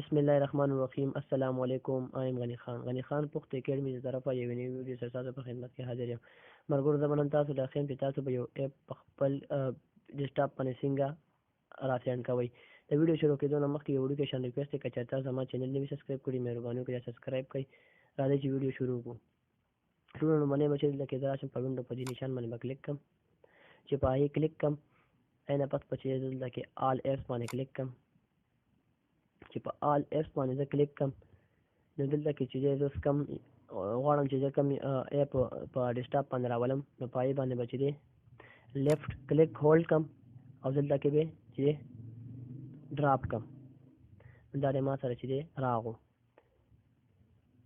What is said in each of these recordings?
بسم الله الرحمن الرحیم. السلام علیکم، ایم غنی خان، غنی خان پښتو اکیډمي د طرفه یوې نوې ویډیو سره تاسو په خدمت کې حاضر یم. ملګرو، زه به نن تاسو ته ښیم چې تاسو به یو اپ په خپل ډیسکټاپ باندې څنګه راسینډ کوئ. د ویډیو شروع کېدو نه مخکې یو وړوکی شان ریکویسټ دی، که چېرې تاسو زما چینل نه وي سبسکرایب کړي، مهرباني وکړئ سبسکرایب کړئ. راځئ چې ویډیو شروع کړو. ټولو لومړنی به چې دلته کې زه راشم، په وینډو په دې نشان باندې به کلیک کړم. چې په هغې کلیک کړم، هغې نه پس به چې دلته کې آل اپس باندې کلیک کړم. چې په آل اپس باندې زه کلیک کړم، نو دلته کې چې زه اوس کوم غواړم چې زه کوم اپ په ډیسکټاپ باندې راولم، نو په هغې باندې به چې دی لیفټ کلیک هولډ کړم او دلته کې به چې ډراپ کړم. دا دی ما سره چې دی راغو.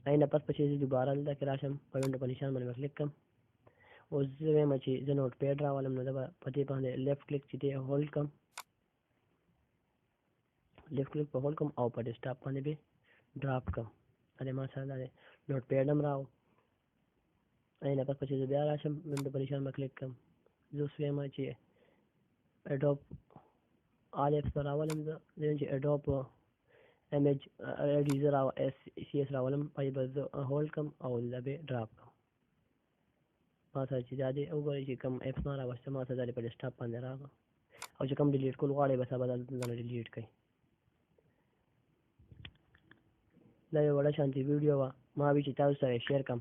هغې نه پس به چې زه دوباره دلته کې راشم، په وینډو په نشان باندې به کلیک کړم. اوس زه وایم چې زه نوټ پیډ راولم، نو زه به په دې باندې لیفټ کلیک چې دی هولډ کړم، لیفټ کلیک په هولډ کړم او په ډیسکټاپ باندې به ډراپ کړم. دا دی ما سره دا دی نوټ پیډ هم راغو. هغې نه پس به چې زه بیا راشم، وینډو په نشان به کلیک کړم. زه اوس وایم چې اډوب آل اپس به راولم. زه وایم چې اډوب امیج ایډیزر او اس سی اس راولم، په به زه هولډ کړم او دلته به ډراپ کړم. ما سره چې دا دی، وګورئ چې کوم اپس ما راوسته، ما سره دا دی په ډیسکټاپ باندې راغله. او چې کوم ډیلیټ کول غواړئ، بس هغه دلته نه ډیلیټ کړئ. دا یو وړه شانتې ویډیو وه، ما وی چې تاسو سره شیر کړم.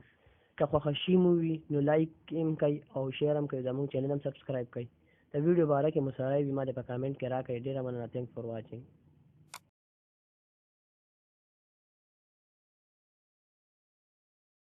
که خوښه شي مو وي نو لایک هم کړئ او شیر هم کړئ، زموږ چینل هم سبسکرایب کړئ. د ویډیو باره کې مو څه رای وي، ما ته په کامنټ کې راکړئ. ډېره مننه، تھینکس فار واچینګ.